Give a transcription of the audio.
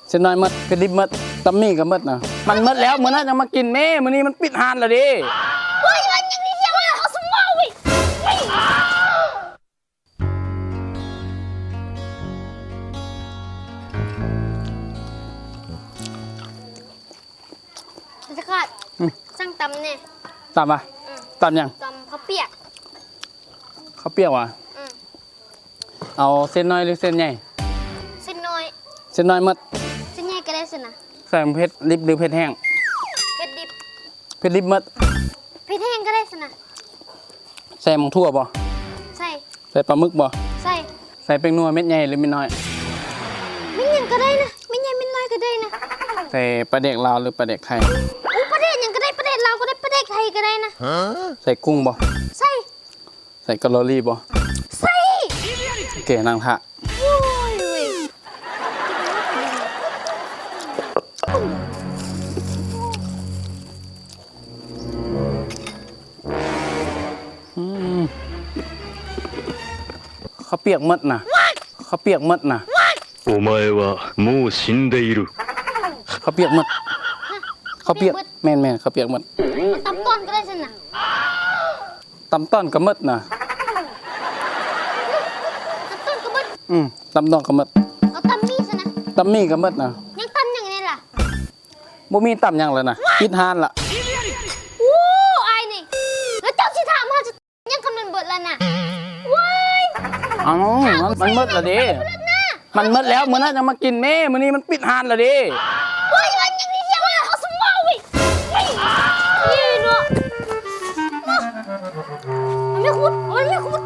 ເສັ້ນນ້ອຍໝົດ ເຜັດດິບໝົດ ຕຳໝີ່ກໍໝົດນະ. ມັນໝົດແລ້ວ ມື້ໜ້າຈັ່ງມາກິນແມ້ ມື້ນີ້ມັນປິດຮ້ານແລ້ວເດ້. ໂອ້ຍ ມັນຍັງຊິເສຍເວລາເອົາສະໝອງເວີຍ. ສະກາດ ອືມ ສັ່ງຕຳແດ່. ຕຳຫຍັງ? ອືມ ຕຳຫຍັງ? ຕຳເຂົ້າປຽກ. ເຂົ້າປຽກຫວາ? ອືມ ເອົາເສັ້ນນ້ອຍຫຼືເສັ້ນໃຫຍ່? ເສັ້ນນ້ອຍ. ເສັ້ນນ້ອຍໝົດ. ເສັ້ນໃຫຍ່ກໍໄດ້ຊັ້ນນະ. ໃສ່ເຜັດດິບຫຼືເຜັດແຫ້ງ? ເຜັດດິບ. ເຜັດດິບໝົດ. ເຜັດແຫ້ງກໍໄດ້ຊັ້ນນະ. ໃສ່ໝາກຖົ່ວບໍ່? ໃສ່. ໃສ່ປາໝຶກບໍ່? ໃສ່. ໃສ່ແປ້ງນົວເມັດໃຫຍ່ຫຼືເມັດນ້ອຍ? ເມັດຫຍັງກໍໄດ້ນະ ເມັດໃຫຍ່ເມັດນ້ອຍກໍໄດ້ນະ. ໃສ່ປາແດກລາວຫຼືປາແດກໄທ? ໂອ້ ປາແດກຫຍັງກໍໄດ້ ປາແດກລາວກໍໄດ້ ປາແດກໄທກໍໄດ້ນະ. ໃສ່ກຸ້ງບໍ່? ໃສ່. ໃສ່ກາໂລຣີບໍ່? ໃສ່. ໂອເຄ ນັ່ງຖ້າ. ໂອ້ຍ ອືມ ເຂົ້າປຽກໝົດນະ ເຂົ້າປຽກໝົດນະ. お前はもう死んでいる。ເຂົ້າປຽກໝົດ ເຂົ້າປຽກ ແມ່ນໆ ເຂົ້າປຽກໝົດ. ຕຳຕອນກໍໄດ້ຊັ້ນນະ. ຕຳຕອນກໍໝົດນະ. ຕຳຕອນກໍໝົດ. ອືມ ຕຳຕອນກໍໝົດ. ເອົາຕຳໝີ່ຊັ້ນນະ. ຕຳໝີ່ກໍໝົດນະ. ຍັງຕຳຫຍັງແດ່ລະ? ບໍ່ມີຕຳຫຍັງແລ້ວນະ ປິດຮ້ານລະ. ໂອ້ ອ້າຍນີ້ ແລ້ວເຈົ້າຊິຖາມຫາ ຍັງກຳລັງເບິດແລ້ວນະ. ວ້າຍ ເອົ້າ ມັນ ມັນໝົດແລ້ວເດ້. ມັນໝົດແລ້ວ ມື້ໜ້າຈັ່ງມາກິນແມ້ ມື້ນີ້ມັນປິດຮ້ານແລ້ວເດ້. ໂອ້ຍ ມັນຍັງຊິເສຍເວລາເອົາສະໝອງເວີຍ. ນີ້ເນາະ ເອົາແມ່ຂຸດ ເອົາແມ່ຂຸດ.